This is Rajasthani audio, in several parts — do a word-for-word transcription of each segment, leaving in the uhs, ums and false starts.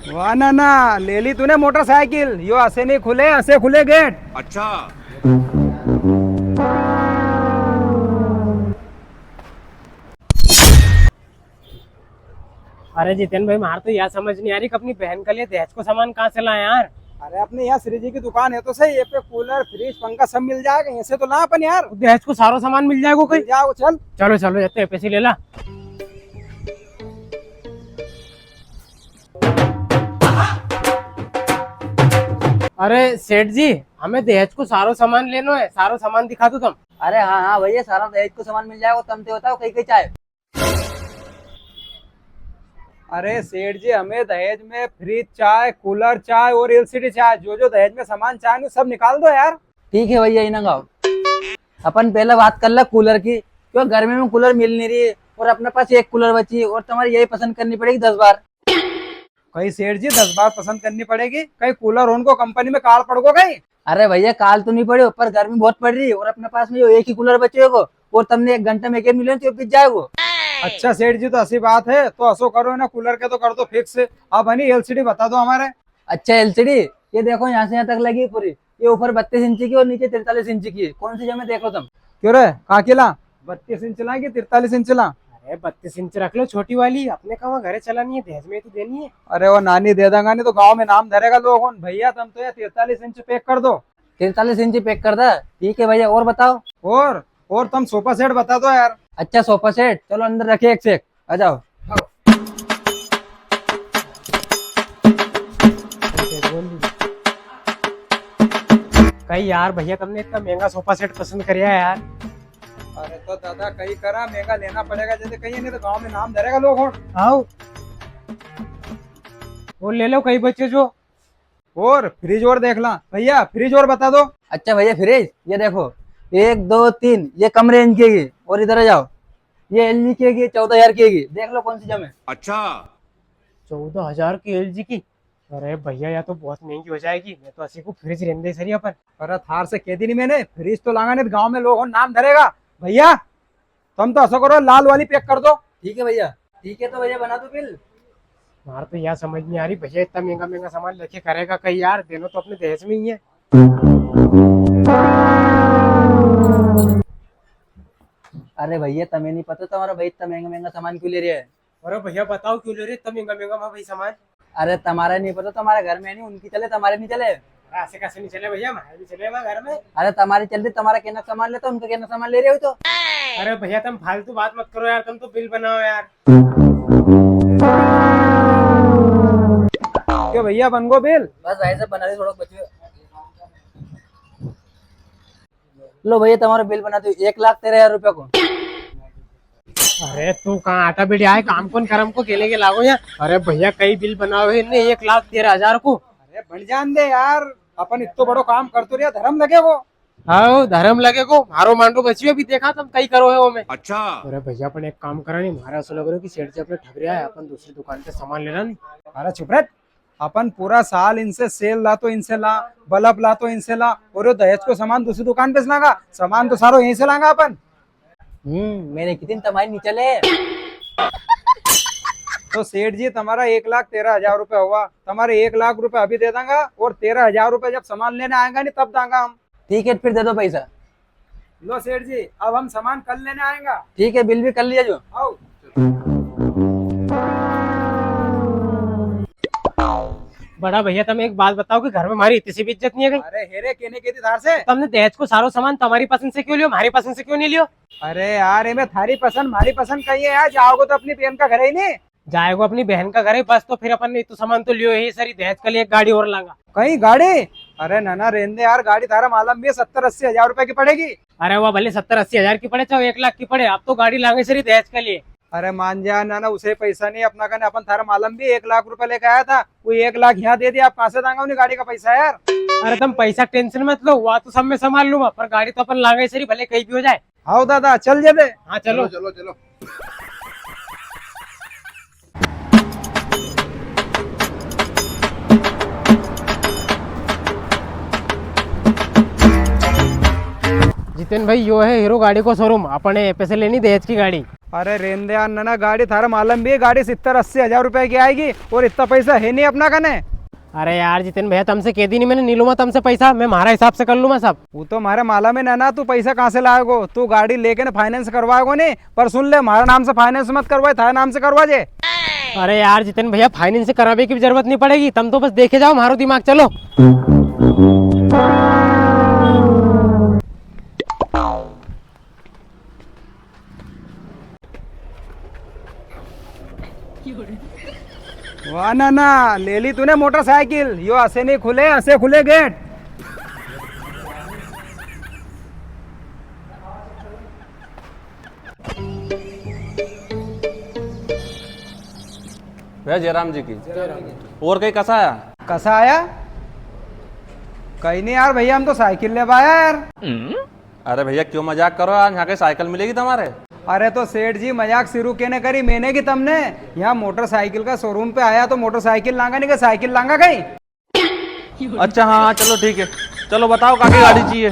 वाह नाना, ले ली तूने मोटरसाइकिल। यो असे नी खुले, असे खुले गेट। अच्छा। अरे जितेन भाई, म्हारे तो या समझ नी आ री कि अपनी बहन के लिए दहेज को सामान कहाँ से लाए यार? अरे अपने यहाँ श्री जी की दुकान है तो सही, ये पे कूलर, फ्रिज, पंखा सब मिल जाएगा, यहाँ से तो ला अपन यार। दहेज को सारो सामान मिल जाएगो कई? मिल जाएगो, चल। चलो चलो, ये तो पैसे ले ला। अरे सेठ जी, हमें दहेज को सारो सामान लेनो है, सारो सामान दिखा दो तम। अरे हाँ हाँ भैया, सारा दहेज को सामान मिल जाएगो, तम तो बताओ कई कई चाहे। अरे सेठ जी, हमें दहेज में फ्रिज चाहे, कूलर चाहे और एलसीडी चाहे, जो जो दहेज में सामान चाहे नी, सब निकाल दो यार। ठीक है भैया, इन्हें गाओ। अपन पहले बात कर ला कूलर की, क्यों गर्मी में कूलर मिल नी री और अपने पास एक कूलर बची और तुम्हारी यही पसंद करनी पड़ेगी दस बार। कई सेठ जी, दस बार पसंद करनी पड़ेगी? कई कूलर उनको कंपनी में काल पड़ गो कई? अरे भैया, काल तो नी पड़ो, पर गर्मी बहुत पड़ री है और अपने पास में यो एक ही कूलर बच्यो है, और तमने एक घंटा में एक मिलियो तो यो बिक जाएगो। अच्छा सेठ जी, तो असी बात है, तो असो करो ना, कूलर के तो कर दो फिक्स, अब है नी एलसीडी बता दो हमारे। अच्छा एलसीडी, ये देखो यहाँ से यहाँ तक लगी पूरी, ये ऊपर बत्तीस इंच की और नीचे तिरतालीस इंच की है, कौन सी जमे देख लो तुम। क्यों रे, कहाँ की ला? बत्तीस इंच ला कि तिरतालीस इंच ला? अरे बत्तीस इंच रख लो छोटी वाली, अपने कहाँ घरे चलानी है, दहेज में ही तो देनी है। अरे वो नानी दे देंगा, नी तो गांव में नाम धरेगा लोग होन, भैया तम तो यार तिरतालीस इंच पैक कर दो। तिरतालीस इंच पैक कर दे। ठीक है भैया, और बताओ। और, और तम सोफा सेट बता दो यार। अच्छा सोफा सेट, चलो अंदर रखे एक से एक। आ जाओ। कई यार भैया, तमने इतना महंगा सोफा सेट पसंद करिया यार। अरे तो दादा, कई करा, महंगा लेना पड़ेगा, जैसे कई नी तो गांव में नाम धरेगा लोग होन। आओ, वो ले लो कई बच्चे जो। और फ्रिज और देख ला भैया, फ्रिज और बता दो। अच्छा भैया, फ्रिज ये देखो, एक दो तीन, ये कम रेंज की है, और इधर आ जाओ, ये एलजी की है, चौदह हजार की है, देख लो कौन सी जमे। अच्छा। चौदह हजार की एलजी की? अरे भैया, या तो बहुत महंगी हो जाएगी, मैं तो असी को फ्रिज रेंदे सरी अपन। अरे थार से कह दी नी मैंने, फ्रिज तो लांगा नी तो गांव में लोग होन नाम धरेगा। भैया, तम तो असो करो, लाल वाली पैक कर दो। ठीक है भैया। ठीक है, तो भैया बना दो बिल। म्हारे तो या समझ नी आ री भैया, इतना महंगा महंगा सामान लेके करेगा कई यार, देनो तो अपने दहेज में ही है। अरे भैया, तमे नी पता तुम्हारा भाई इतना महंगा महंगा सामान क्यों ले रहा है? अरे भैया बताओ, क्यों ले रहे इतना महंगा महंगा म्हारा भाई सामान? अरे तमारा नी पता, तमारा घर में नी, उनकी चले, तमारे नी चले। अरे ऐसे कैसे नी चले भैया, म्हारे भी चले म्हारे घर में। अरे तमारी चल री, तमारा केना सामान लेता, उनका केना सामान ले रहे हो तो। अरे भैया तम फालतू बात मत करो यार, तम तो बिल बनाओ यार। क्यों भैया, बन गो बिल? बस भाई साहब बना दे, थोड़ा बचे। लो भैया, तमारो बिल बना दो, एक लाख तेरह हजार रुपया को। अरे तू कहाँ आटा बेड़ी आए, काम कौन करम को केले के लागो यहाँ। अरे भैया, कई बिल बनाओ है ने एक लाख तेरह हजार को। अरे बन जान दे यार, अपन इतो बड़ो काम करतो रिया, धरम लगे वो। हाँ, धरम लगे को, म्हारो मांडो बचियो भी देखा तम कई करो है वो में। अच्छा। अरे भैया, अपन एक काम करा नी, म्हारा असो लग रहा है कि सेठ जी अपने ठग रहा है, अपन दूसरी दुकान पे सामान लेना नी। अरे चुप रह, अपन पूरा साल इनसे सेल ला तो इनसे ला, बल्ब ला तो इनसे ला, और यो दहेज को सामान दूसरी दुकान पे से लांगा। सामान तो सारो यहीं से लांगा अपन। हम्म, मैंने कितनी तमारी नी चले। तो सेठ जी, तमारा एक लाख तेरह हजार रुपया हुआ, तमारे एक लाख रुपया अभी दे दांगा और तेरह हजार रुपया जब सामान लेने आएगा नी, तब दांगा हम। ठीक है, फिर दे दो पैसा। लो सेठ जी, अब हम सामान कल लेने आएगा। ठीक है, बिल भी कर लिया जो। आओ। बड़ा भैया, तम एक बात बताओ कि घर में म्हारी इतनी सी भी इज्जत नी है कई? अरे हेरे, केने कही थी थार से? तमने दहेज को सारो सामान तमारी पसंद से क्यों लियो, म्हारी पसंद से क्यों नी लियो? अरे यार, इमे थारी पसंद, म्हारी पसंद कई है यार, जाओगे तो अपनी बहन का घर ही नी। जाएगो अपनी बहन का घरे, बस तो फिर अपन ने इतो सामान तो लियो ही सरी, दहेज के लिए एक गाड़ी और लांगा। कई गाड़ी? अरे नाना, रेंदे यार, गाड़ी थारा मालम भी है, सत्तर अस्सी हजार रुपए की पड़ेगी। अरे वा भले सत्तर अस्सी हजार की पड़े, चाहे एक लाख की पड़े, अब तो गाड़ी लांगे सरी दहेज के लिए। अरे मान जा नाना, उसे पैसा नी अपना कने, अपन थारा मालम भी एक लाख रुपए लेके आया था, वो एक लाख यहाँ दे दिया, अब कहाँ से दांगा उन्हें गाड़ी का पैसा यार? अरे तम पैसा टेंशन मत लो, वा तो सब मैं संभाल लूंगा, पर गाड़ी तो अपन लांगे सरी, भले कई भी हो जाए। हाओ दादा, चल जे बे। हाँ, चलो। चलो, चलो, चलो। जितेन भाई, यो है हीरो गाड़ी को शोरूम। अपने पैसे लेनी दहेज की गाड़ी। अरे रेंदे यार नना, गाड़ी थारा मालम भी है, गाड़ी सित्तर अस्सी हजार रुपया की आएगी और इतना पैसा है नी अपना कने। अरे यार जितिन भैया, तमसे कह दी नी मैंने, नी लूंगा तमसे पैसा, मैं म्हारा हिसाब से कर लूंगा सब। वो तो म्हारे मालम है नना, तू पैसा कहाँ से लाएगो, तू गाड़ी लेके ने finance करवाएगो नी, पर सुन ले, म्हारा नाम से finance मत करवाए, थारे नाम से करवा जे। अरे यार जितिन भैया, finance करावे की भी जरूरत नी पड़ेगी, तम तो बस देखे जाओ म्हारो दिमाग, चलो। वाह नना, ले ली तूने मोटरसाइकिल। यो असे नी खुले, असे खुले गेट। भैया जयराम जी की। और कई कसा आया? कसा आया? कई नी यार भैया, हम तो साइकिल लेबा आया यार। अरे भैया, क्यों मजाक करो यार, यहाँ कई साइकिल मिलेगी तमारे? अरे तो सेठ जी, मजाक शुरू केने करी मैंने की तमने? यहाँ मोटरसाइकिल का showroom पे आया तो मोटरसाइकिल लांगा नी, के साइकिल लांगा कई? अच्छा, हाँ, हाँ, चलो ठीक है, चलो बताओ काकी गाड़ी चाहिए।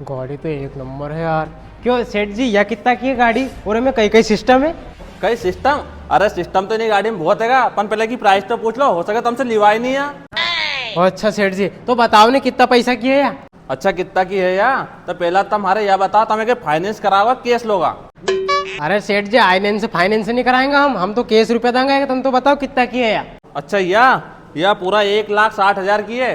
गाड़ी तो एक नंबर है यार। क्यों सेठ जी, या कित्ता की है गाड़ी और इमें कई कई system है? कई system? अरे system तो इनी गाड़ी में बहुत हैगा, पण पहले की price तो पूछ लो, हो सके तमसे लिवाई नी है। अच्छा सेठ जी, तो बताओ नी कित्ता पैसा की है या? अच्छा कित्ता की है या? तो पहला तम म्हारे या बताओ, तम इके finance कराओगा, cash लोगा? अरे सेठ जी, finance, finance नी कराएंगा हम, हम तो cash रुपया देंगा, तम तो बताओ कित्ता की है या? अच्छा या, या पूरा एक लाख साठ हजार की है।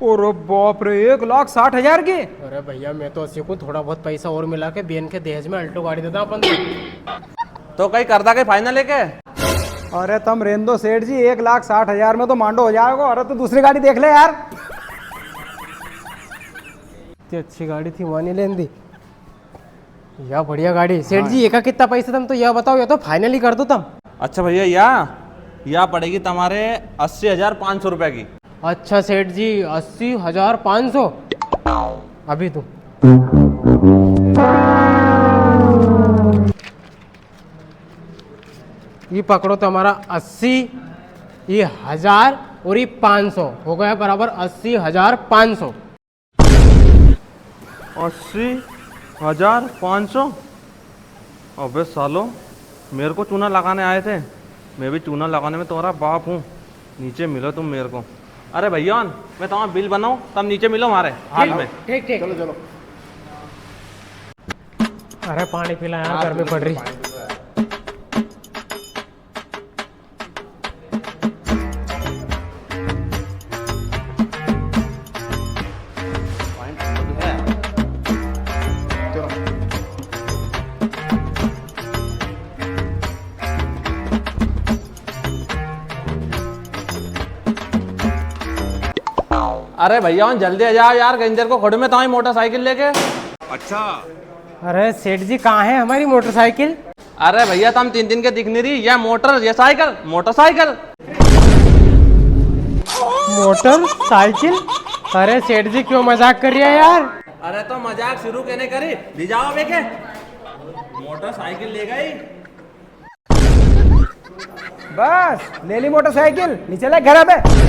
अरे बाप रे, एक लाख साठ हजार की? अरे भैया, मैं तो असी कूँ थोड़ा बहुत पैसा और मिला के बेन के दहेज में Alto गाड़ी दे दां अपन तो। तो कई करदा कई final है के? अरे तम रेन दो सेठ जी, एक लाख साठ हजार में तो मांडो हो जाएगो। अरे तू दूसरी गाड़ी देख ले यार। इतनी अच्छी गाड़ी थी, वहाँ नी लेन दी। या बढ़िया गाड़ी। सेठ जी, हाँ। एका कितना पैसा, तम तो या बताओ, या तो final ही कर दो तम। अच्छा भैया, या, या पड़ेगी तमारे अस्सी हजार पाँच सौ रुपया की। अच्छा सेठ जी, अस्सी हजार पाँच सौ? अभी तो ये पकड़ो, तमारा अस्सी, ये हजार और ये पाँच सौ, हो गया बराबर अस्सी हजार पाँच सौ। अस्सी हजार पाँच सौ? अबे सालो, मेरे को चूना लगाने आए थे, मैं भी चूना लगाने में तुम्हारा बाप हूँ। नीचे मिलो तुम मेरे को। अरे भैया, मैं तुम्हारा bill बनाऊँ, तम नीचे मिलो म्हारे हाल में। ठीक, ठीक। चलो, चलो। अरे पानी पिला यार, हाँ, गर्मी पड़ रही। अरे भैया, जल्दी आ जाओ यार, गंजर को खड़े में तो आई मोटरसाइकिल लेके। अच्छा। अरे सेठ जी, कहाँ है हमारी मोटरसाइकिल? अरे भैया, तम तीन दिन के दिख नी री, या मोटर, या साइकिल, मोटरसाइकिल। मोटरसाइकिल? अरे सेठ जी, क्यों मजाक कर रिया है यार? अरे तो मजाक शुरू केने करी, ले जाओ बेके। मोटरसाइकिल ले गई। बस, ले ली मोटरसाइकिल, नी चले घर पे।